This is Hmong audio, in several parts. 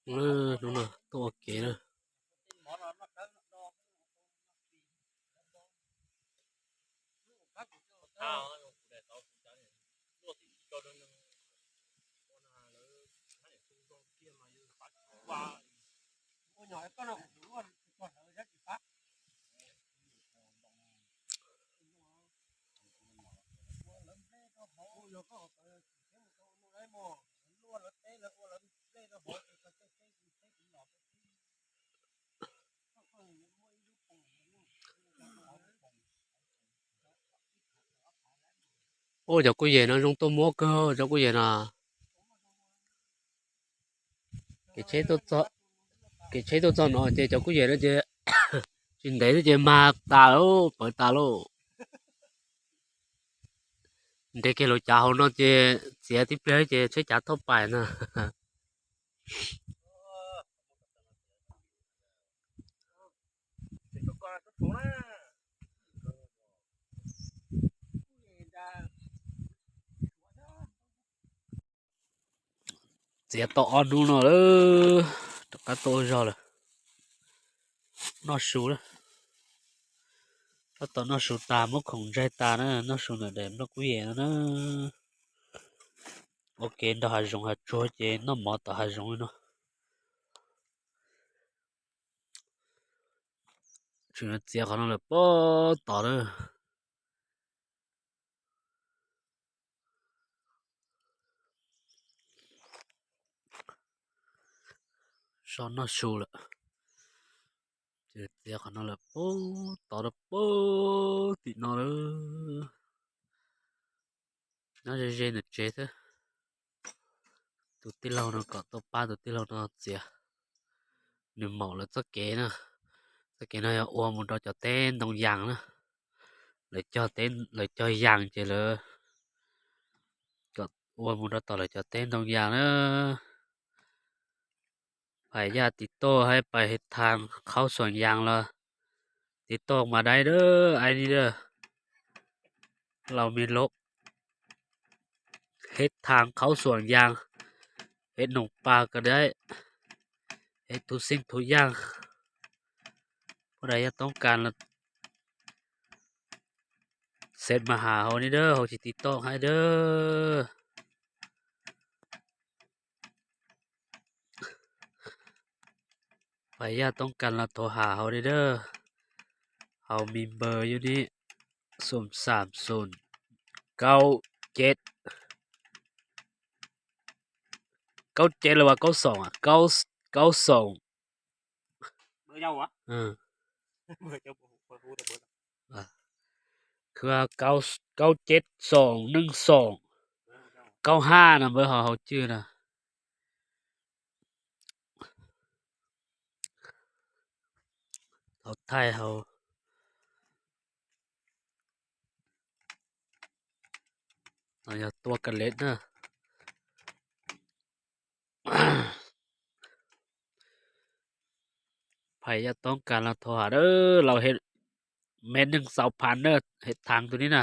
Hnub no tuaj ua kev na. Ua cov kuj yem no zoo tuaj muab kawg cov kuj yem no. Kev tsheb tuaj txog no ces cov kuj yem no ces tsis ntev ces mag tas lauj, pawv tas lauj. Nres kiag lub cav hauv no ces txiav tib pliag ces tsheb cav thauj pais na. Txiav tau ob hnub no lawm, rov qab tuaj ua zog lawm. Noj su lawm. Tab tom noj su tas muab khoom ntsaig tas na, noj su ntawm daim nplooj kub yem no na. Ua kev nrog hav zoov hav tsuag ces noj mov tom hav zoov li no. Tseem txiav qhov no lawm puag tod na. So noj su lawm. Ces txiav qhov no lawm puag tod rau puag tim no lawm. Nyob ze ze ntawm tsev xwb. Tus tij laug no kom tuaj pab tus tij laug no txiav. Nws maum lawv txoj kev na. Txoj kev no yog ua mus rau cov teb ntoo yas na. Lawv cog teb, lawv cog yas ces lawv kom ua mus rau tom lawv cov teb ntoo yas na. Phais yaj tiv toj hais pais hais thaas khaub xuam yas los tiv toj mas dai dab ai ni dab. Laus mi loj, hais thaas khaub xuam yas, hais noom pas ka dai, hais thuv xeeb thuv yaj. Pab dais yaj toob kas los xeem mas has hauv ni dab, hauv tsis tiv toj hais dab. Phais yaj toob kas los thov has hauv ni dab, hauv mi npawg yub ni, xoom xam xoom, kaub ceb, kaub ceb los vas kaub xoom, kaub xoom. Kaub ceb xoom, neej xoom, kaub haj no npawg hauv hauv cwj na. Thaum thaij hauv no yog tua ka lem na. Phais yaj toob kas los thov has dab, laus hais mev neeg xaus phav na, hais thaas tus ni na.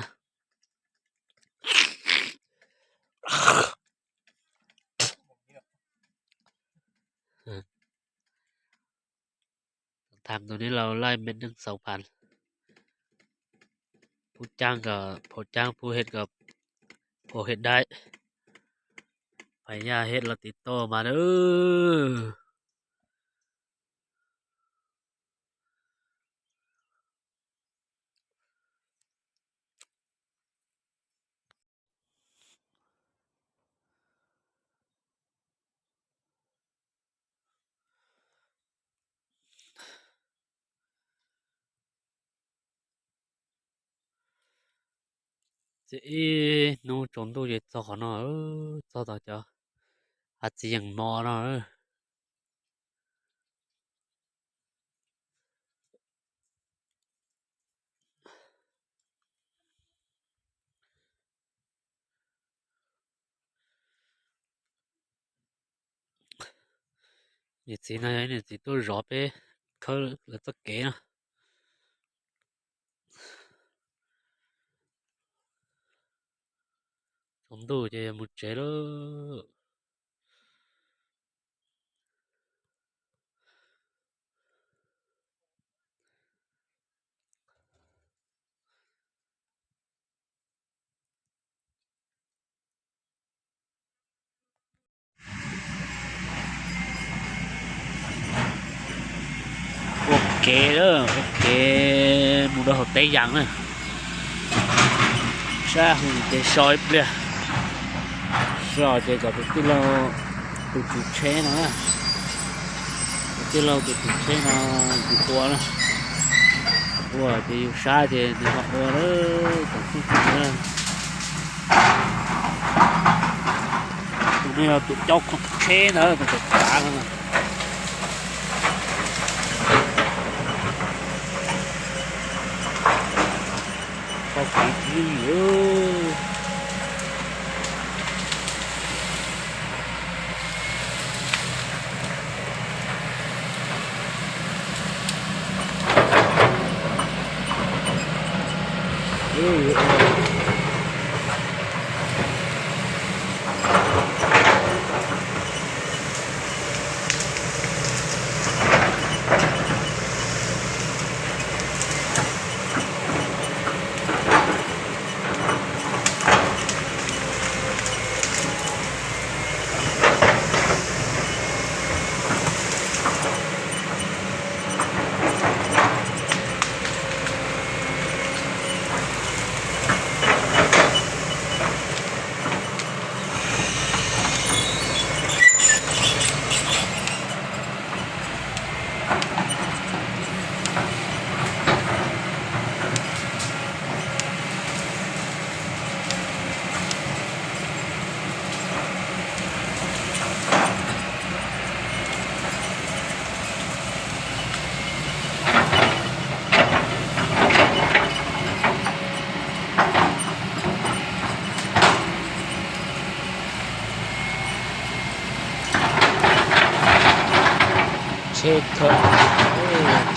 Thaas tus ni laus laij mev neeg xaus phav. Phub caab kom phau caab, phub het kom phau het dai. Phais yaj het los tiv toj mas na. Ces ib hnub tsaus ntuj ces txog qhov no, txog tom cov hav txiv yeem mos no. Niam txiv no yog niam txiv tuaj zov peb khawb lawv txoj kev na. Tsaus ntuj ces mus tsev lawm. Kev, ua kev mus rau hauv teb yas na. Sab hwm ces so ib pliag, so ces kom tus tij laug tus tswv tsheb no, tus tij laug tus tswv tsheb no tus ua na, ua ces yus sab ces nws ho ua lawm, tom fwj tus no. Tus no yog tus coj khoom tsheb ntawd, tus tav no. Tau kev pib. Tsheb khawb,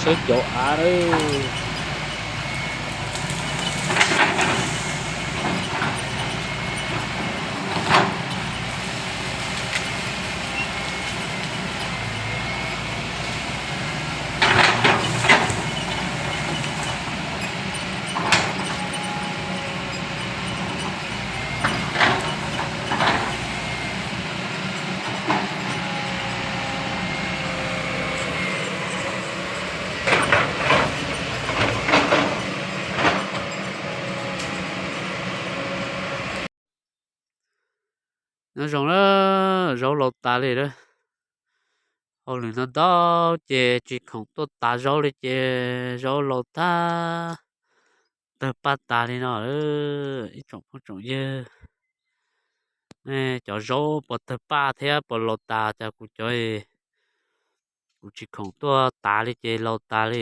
tsheb cov av lawm. Nyob zoo na, zaub laus tas li lawm. Hauj lwm ntau ntau ces tsis khoom tuaj tav zaub li ces zaub laus tag, tawg paj tas li no. Ib tsoom phooj tsoom ywg, cov zaub puas tawg paj thiab puas laus tas, cas kuv cov, kuv tsis khoom tuaj tav li ces laus tas li.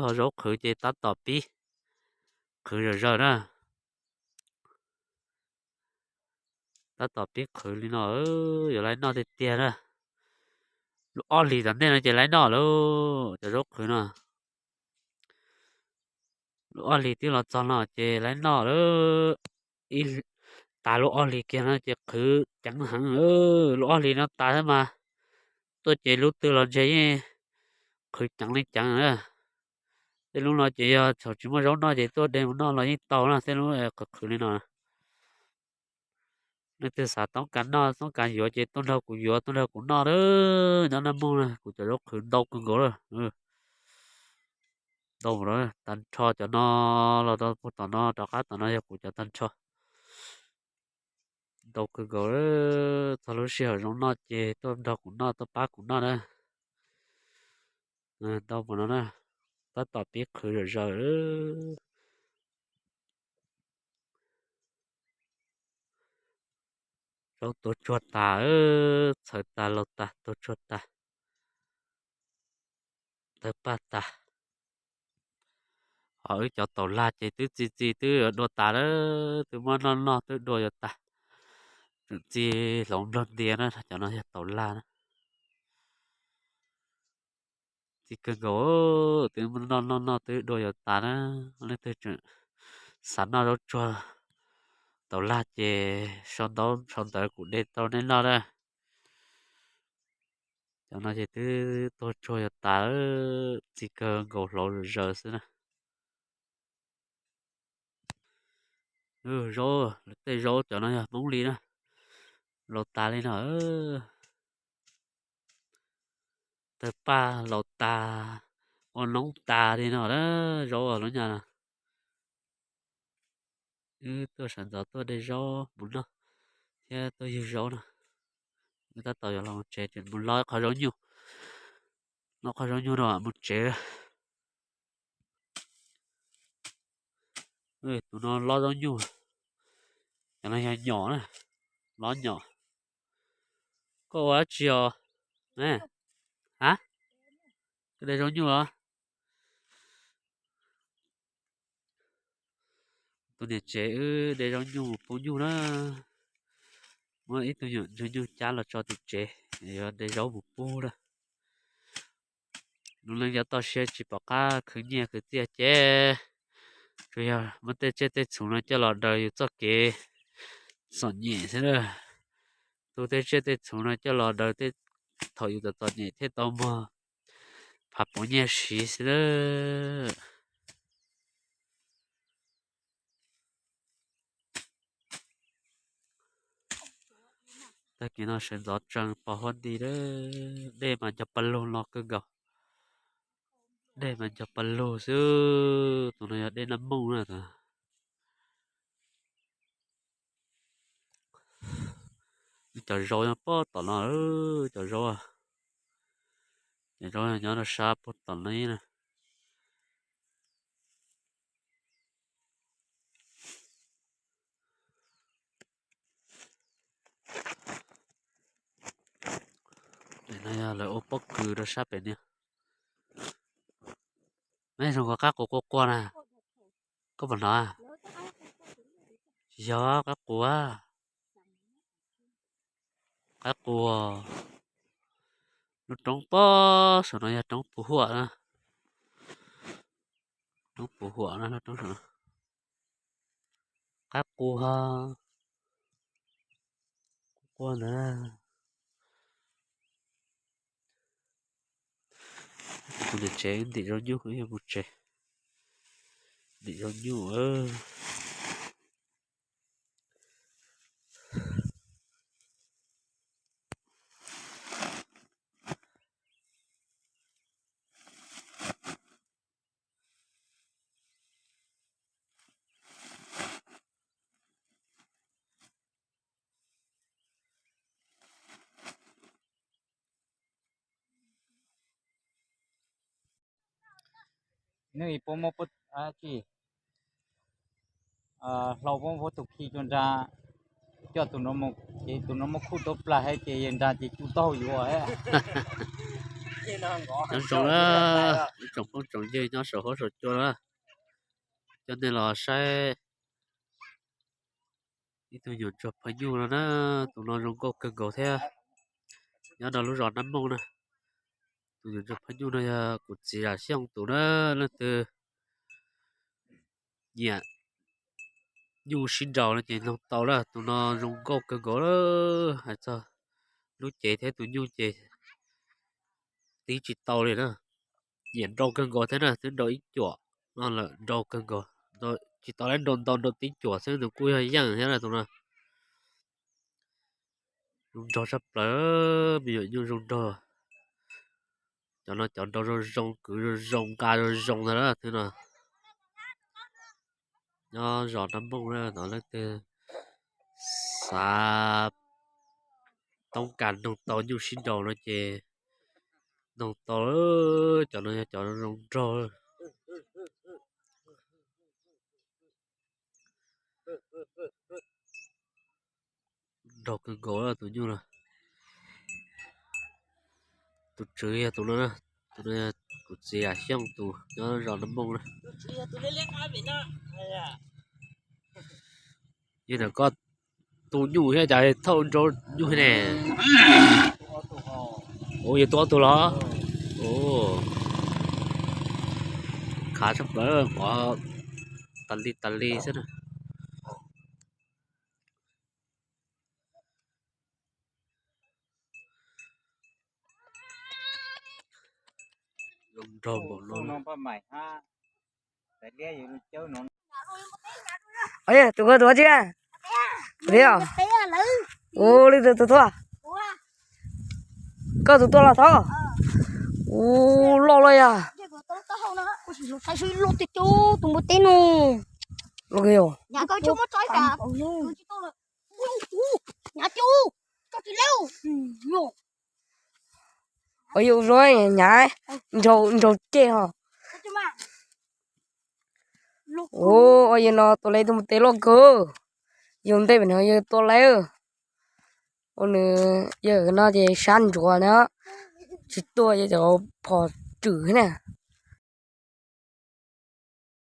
Ho zaub qhwv ces tab tom pib qhwv zawm zawm na. Tab tom pib qhwv li no, yuav laib noj tiag tiag na. Lub ob hlis tom ntej no ces laib noj lawm, cov zaub qhwv no. Lub ob hlis twb los txog no ces laib noj lawm. Ib, tas lub ob hlis kiag no ces qhwv ceev heev. Lub ob hlis no tas thiab mas tuaj ces lub twg los ntshe yeej qhwv ceev li ceev na. Tej lub no ces yog thaum tsis muaj zaub noj ces tuaj de mus noj los yeej tau na, tej lub qhwv qhwv li no. Leej twg xav toob kas noj toob kas yuav ces tuaj nrog kuv yuav, tuaj nrog kuv noj lawm. Nyob Naj Mooj na, kuv cov zaub qhwv ntau kawg nkaus lawm. Ntau mus, tag nrho cov no los rau puag tom no rov qab tom no yog kuv cov tag nrho. Ntau kawg nkaus, txog lub sij hawm zoo noj ces tuaj nrog kuv noj, tuaj pab kuv noj na. Ntau mus no na, tab tom pib qhwv zawm zawm. Zaub tuag tsuag tas, txhawv tas laus tas tuag tsuag tas, tawg paj tas. Ho wb cov taum lag ces twb txi txi twb dua tas lawm, twb muab noj noj twb dua yuav tas. Tseem txi hloov nplog ntias na, cov no yog taum lag na. Txi kawg nkaus, twb muab noj noj noj twb dua yuav tas na. Leej twg tseem xav noj zaub tsuag taum lag ces sau ntaub sau ntawv kuv de tau nej noj na. Cov no ces twb tuag tsuag yuav tas, txi kawg nkaus hloov zawm zawm xwb na. Zaub, tej zaub cov no yog Hmoob li na, laus tas li no. Tawg paj laus tas, Ua noob tas li no na, zaub lub nyuag no. Wb tuaj sawv ntxov tuaj de zaub mus noj thiab tuaj ywg zaub no. Wb tab tom yuav los mus tsev, mus lob qhov zaub nyuj, lob qhov zaub nyuj no mus tsev. Tus no lob zaub nyuj, cov no yog nyom na, lob nyom. Koj ua dab tsi os? A, koj de zaub nyuj os? Tus niam tsev wb de zaub nyuj mus pub nyuj na. Muab ib tug nyuam ntsuag nyuj cab los tso tim tsev, yuav de zaub mus pub na. Lub neej yav toj siab tsis pom qab khwv nyiaj khwv txiaj ces tsuas yog muab tej tsiaj tej txhu no coj los daws yus txoj kev txom nyem xwb na. Tu tej tsiaj tej txhu no coj los daws tej thaum yus txom txom nyem thiaj tau muag phav puv nyiaj siv xwb na. Tag kis no sawv ntxov tsees pos huab nti lawm, dej mas nco pa lug no kawg nkaus. Dej mas nco pa lug xwb, tus no yog dej Nab Mooj na. Cov zaub nyob puag tom no, cov zaub, cov zaub nyob rau sab puag tom no na. Pem no yog lawv ua pob kws rau sab pem no. Mej zoo nkaus qab qus quaj quaj na. Koj puas hnov? Tsis yog qab qus, qab qus. Lub roob pob saum no yog roob puv huam na. Roob puv huam na, lub roob saum no. Qab qus, quaj ntawd. Kuv niam tsev ntim zaub nyuj, kuv yog mus tsev ntim zaub nyuj. Nws puab muab, tsis, hlau puab muab tus khi cua nra, coj tus no, ces tus no muab khuj tuab plag hab ces yawg nra ces cua taub hau yuav. Nyob zoo na, ib tsoom phooj tsoom ywg nyob saum huab saum cua na, coj nej los saib ib tug nyuam ntsuag phaj nyuj no na. Tus no zoo nkauj kawg nkaus thiab, nyob rau lub zos Nab Mooj na. Tus nyuam ntsuag phaj nyuj no yog kuv txiv Zam Xyooj tus na. Leej twg nyiam nyuj sib nraus no ces noog tau lawm, tus no zoo nkauj kawg nkaus. Hais txog lub cev thiab tus nyuj ces tib tsis tau li na. Nyiam nrau kawg nkaus thiab na, twb nrau ib cuam no lawm, nrau kawg nkaus. Tsis tau lawm, nrau ntau, nrau tib cuam xwb, nws kuj yog yeej thiab na tus no. Zoo nraug tshaj plaws, me nyuam nyuj zoo nraug. Cov no cov nrau zoo zoo, kwv zoo zoo, nqa zoo zoo ntag na, tus no. Nyob zos Nab Mooj na, no leej twg xav toob kas noog tau nyuj sib nraus no ces noog tau. Cov no yog cov zoo nraug. Nraug kawg nkaus tus nyuj no. Tus tswv yog tus no, tus no yog kuv txiv Yam Xyooj tus nyob zos Nab Mooj na. Yog ntawm koj tu nyuj thiab cas thauj nrau nyuj thiab ne? Ua yog tu ob tug los? Khav tshaj plaws, qhov tas li tas li xwb na. Zoo nraug npaum no. Tus koj tus dab tsi? Ua li tus tuaj, koj tus tuaj los tod. Ua loj loj yog. Saib sib luaj tiag tiag tus npua teb no. Los kawg yog. Nyav koj tsis muab tso ib pam. Nyav tiag, tso tsis leej. Ua yus zoo nyav nraug ceg ho. Ua yus no tua lawv tus npua teb loj kawg. Yus ntej pem no yus tua lawv. Ua nws yawg no ces sab ntsuav na, tsis tuaj yog cov phom tswm na.